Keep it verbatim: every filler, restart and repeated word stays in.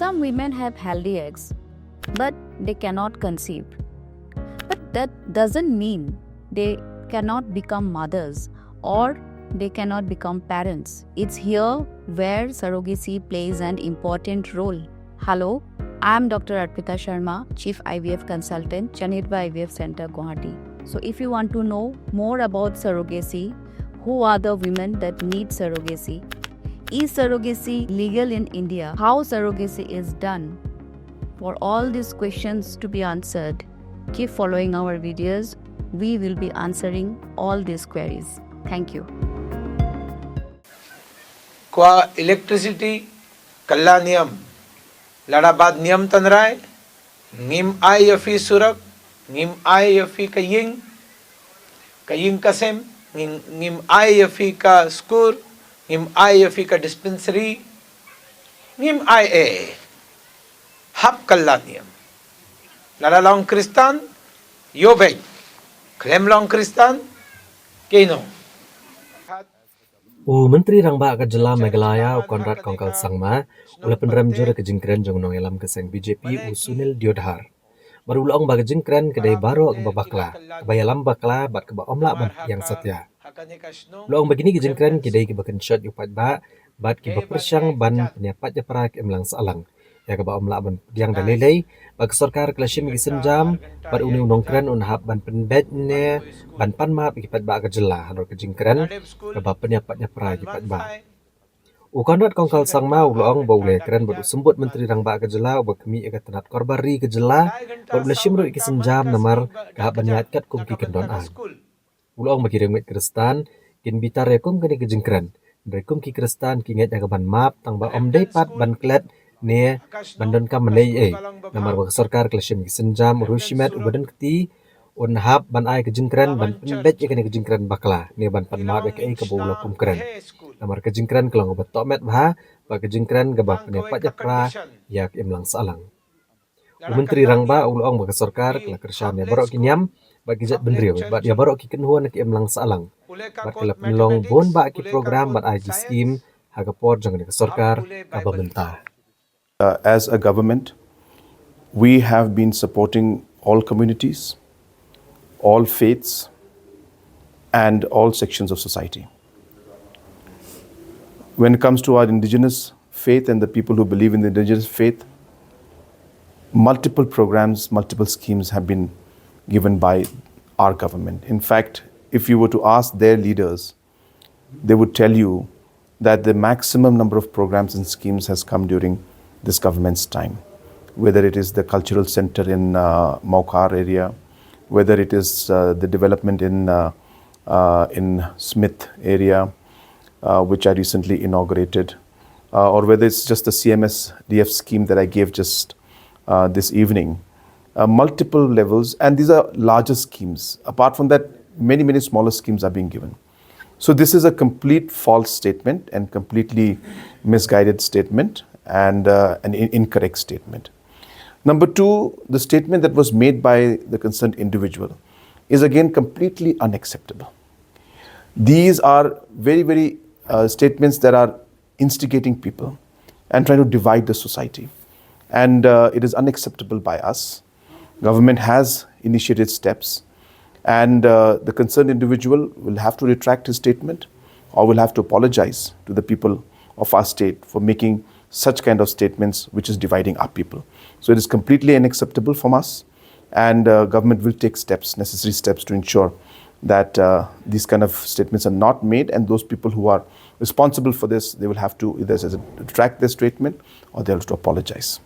Some women have healthy eggs, but they cannot conceive. But that doesn't mean they cannot become mothers or they cannot become parents. It's here where surrogacy plays an important role. Hello, I'm Doctor Arpita Sharma, Chief I V F Consultant, Chanitba I V F Center, Guwahati. So, if you want to know more about surrogacy, who are the women that need surrogacy? Is surrogacy legal in India? How surrogacy is done? For all these questions to be answered, keep following our videos. We will be answering all these queries. Thank you. Kwa electricity, kala niam. Lada bad niam tanrai, ngim ai ya fi surak, ngim ai ya fi ka ying, ka ying kasem, ngim, ngim ai ya fi ka skur, ngim ai ya fi ka dispensary, ngim ai e. Hap kala niam. Lada long Kristan, yo bej. Klem long Kristan, keno. U Myntri Rangbah ka Jylla Meghalaya u Conrad Kongkal Sangma u la pynrem jur ka jingkren jong u nongïalam ka seng B J P u Sunil Deodhar. Bad u la ong ba ka jingkren ka dei baroh kaba bakla, kaba ïalam bakla bad kaba ym lah ban pdiang satia. U la ong ba kine ki jingkren ki dei kiba kynshot ïa u paidbah bad kiba pyrshang ban pynïapat ïapra ki imlang sahlang. Ïa kaba ym lah ban pdiang da lei lei ba ka sorkar ka la shim ïa ki sienjam bad une u nongkren un hap ban pynbeit ne ban pan map ïa ki paidbah ka jylla halor ka jingkren kaba pynïapat ïapra ïa ki paidbah. U Conrad Kongkal Sangma u la ong ba u la ïakren bad u Symbud Myntri Rangbah ka jylla uba khmih ïa ka tnat korbar ri ka jylla bad u la shim ruh ïa ki sienjam namar ka hap ban ïaid katkum ki kyndon aiñ. U la ong ba ki riewngeit Khristan kin bitar ïa kum kane ka jingkren. Hynrei kum ki Khristan ki ngeit ïa ka ban map tang ba ym dei pat ban klet ne ban donkam ban leh ei ei. Namar ba ka sorkar ka la shim ïa ki sienjam u riewshimet uba don kti un hap ban ai ka jingkren ban pynbeit ïa kane ka jingkren bakla ne ban pan map ïa kaei kaba u la kum kren. Namar ka jingkren ka long kaba tohmet bha bad ka jingkren kaba pynïapat ïapra ïa ka imlang sahlang. U Myntri Rangbah u la ong ba ka sorkar ka la kyrshan ïa baroh ki niam bad ki jaitbynriew bad ïa baroh ki kynhun na ka imlang sahlang bad ka la pynlong bun bah ki program bad ai ki skim ha ka por jong kane ka sorkar kaba mynta. Uh, as a government, we have been supporting all communities, all faiths, and all sections of society. When it comes to our indigenous faith and the people who believe in the indigenous faith, multiple programs, multiple schemes have been given by our government. In fact, if you were to ask their leaders, they would tell you that the maximum number of programs and schemes has come during this government's time. Whether it is the cultural center in uh, Mawkhar area, whether it is uh, the development in uh, uh, in Smith area, uh, which I recently inaugurated, uh, or whether it's just the C M S D F scheme that I gave just uh, this evening, uh, multiple levels, and these are larger schemes. Apart from that, many, many smaller schemes are being given. So this is a complete false statement and completely misguided statement and uh, an in- incorrect statement. Number two, the statement that was made by the concerned individual is again completely unacceptable. These are very, very uh, statements that are instigating people and trying to divide the society. And uh, it is unacceptable by us. Government has initiated steps, and uh, the concerned individual will have to retract his statement or will have to apologize to the people of our state for making such kind of statements which is dividing our people. So it is completely unacceptable from us, and uh, government will take steps, necessary steps to ensure that uh, these kind of statements are not made, and those people who are responsible for this, they will have to either retract their statement or they have to apologize.